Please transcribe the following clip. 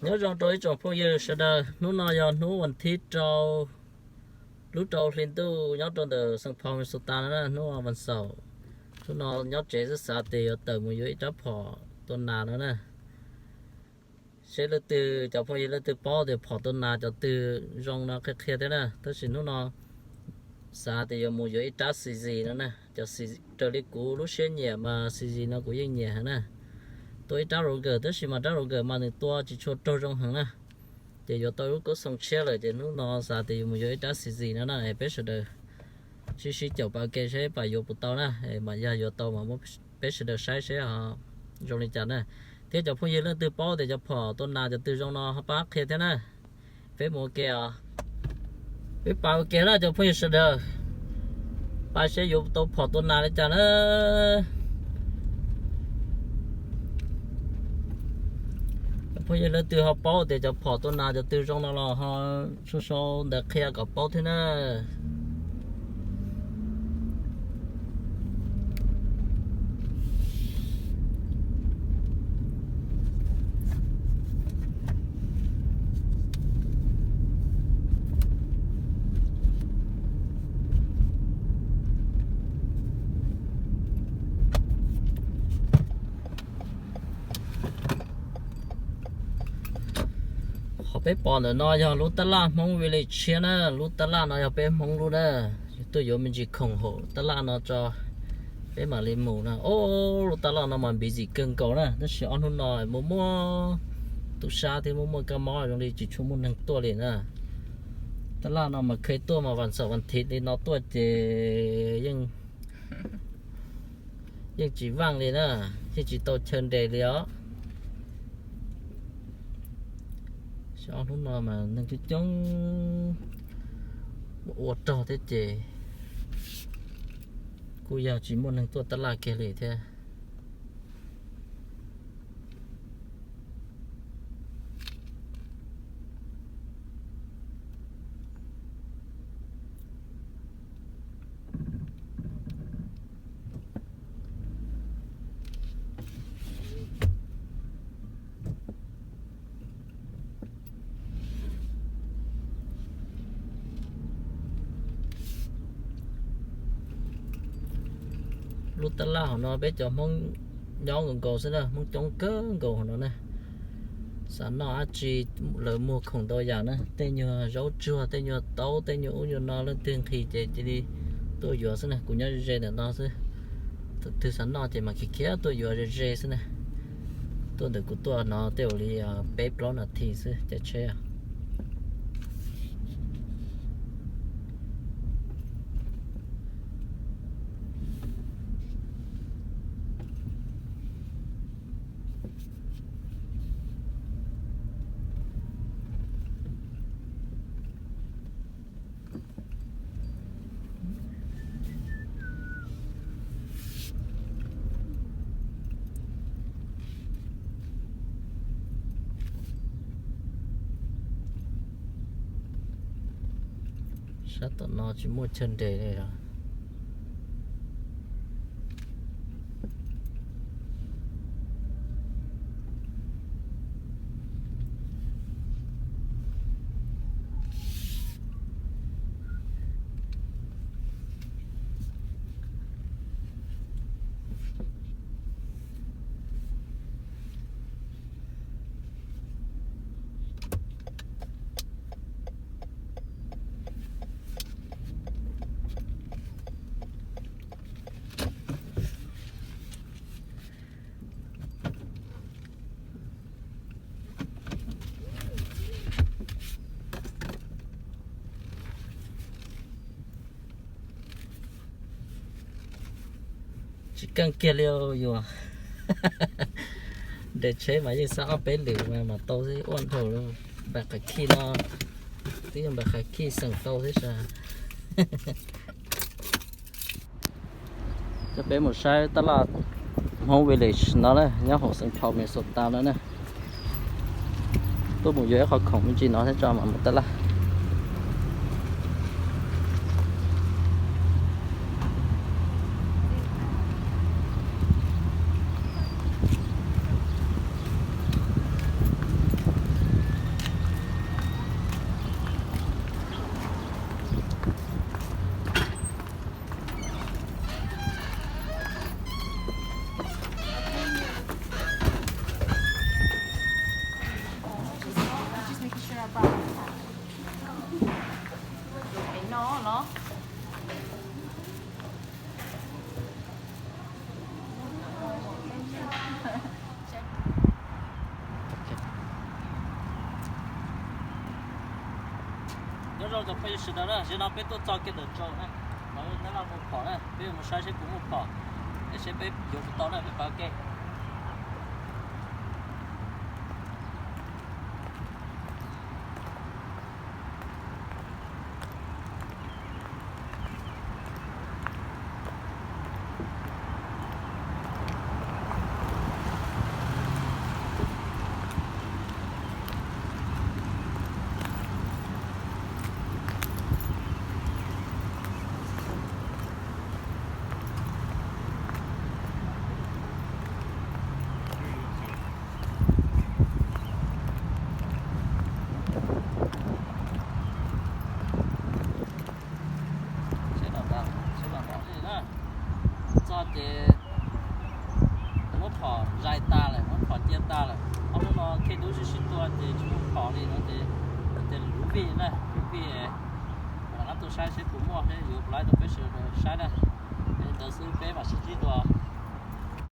Nyob zoo rau ib tsoom phooj ywg sawv daws, hnub no yog hnub vas thib rau lub rau hli ntuj nyob rau ntawm Saint Paul Minnesota no na, hnub vas xaum. Hnub no nyob tsev xwb xav tias yuav tawm mus yuav ib rab phom tua nas no na. Seb leej twg, cov phooj ywg leej twg paub tias phom tua nas cov twg zoo no qhia qhia thiab na. Tab sis hnub no xav tias yuav mus yuav ib rab xi zis no na, cov xi, raws li kuv lub siab nyiam mas xi zis no kuv yeej nyiam heev na. Tua ib rab Ruger, tab sis mas rab Ruger mas nws tua tsis tshua raug zoo heev na. Ces yuav tau lub koob xoo tshiab lawm ces hnub no xav tias yuav mus yuav ib rab xi zis no na, es peb sawv daws sib sib caum pab ua ke seb pab yuav puas tau na, es mas yog yuav tau mas muab peb sawv daws saib seb ho zoo li cas na. Thiab cov phooj ywg leej twg paub tias cov phom tua nas cov twg zoo no ho pab qhia thiab na. Peb mus ua ke os. Peb pab ua ke na cov phooj ywg sawv daws, pab seb yuav tau phom tua nas li cas na. Cov phooj ywg leej twg ho paub tias cov phom tua nas cov twg zoo no los ho sau sau ntawv qhia kom paub thiab na. Qhov peb pom ntawm no yog lub tab laj Hmoob Village tshiab na, lub tab laj no yog peb Hmoob lub na. Tuaj yuav me ntsis khoom haum tab laj no tso peb mam li mus na. Ob, lub tab laj no mas busy kawg nkaus na, tab sis ob hnub no muaj muaj tub sab thiab muaj muaj kab mob zoo li tsis tshua muaj neeg tuaj li na. Tab laj no mas kheev tuaj mas vas xaum vas thiv li no tuaj ces yeej yeej tsis vaaj li na, yeej tsis tau chaw nres li os. Ob hnub no mas neeg coob coob ua rog thiab ces kuj yog tsis muaj neeg tuaj tab laj kiag li thiab. Lub tab laj hauv no peb cov Hmoob nyob nkaus nkaus xwb na, Hmoob coob kawg nkaus hauv no na. Xav noj dab tsi lawv muag khoom ntau yam na, tej nyuag zaub tsuag, tej nyuag taub, tej nyuag ub nyuag no, leej twg nqhis ces cia li tuaj yuav xwb na. Kuv nyob ze ze ntawm no xwb, tus twg xav noj ces mas khiav khiav tuaj yuav ze ze xwb na. Tuaj ntawm kuv tuaj no tej zaum li peb plaub nas this xwb caij tsheb. Sab tom no tsis muaj chaw nres li os. Tsis keej kiag li yus. Nres tsheb mas yeej xav ob peb lwm mas mas tau xwb, ua dhau lawm. Npam qhav khij no twb yog npam qhav khij xeem tau xwb sas. Coj peb mus saib tab laj Hmoob Village no na, nyob hauv Saint Paul Minnesota no na. Tuaj mus yuav ib qho khoom me ntsis no thiab tso mam mus tab laj. Zoo rau phooj ywg sawv daws na, zaum no peb tuaj txog kiag ntawm tsaus na, no neb los mus phom na, peb yuav mus saib seb puas muaj phom, es seb peb yuav puas tau na, peb pab kev. Seb los ntawm, seb los ntawm na, txog ces muab phom zais tas lawm, muab phom cia tas lawm. Ob hnub no khej dub sib sib tua ces tsis muaj phom li no ces, ces lub vij na, lub vij, ua no tuaj saib seb puas muaj, yuav pab rau peb sawv daws saib na. Li ntawd xwb peb mam sib ntsib dua.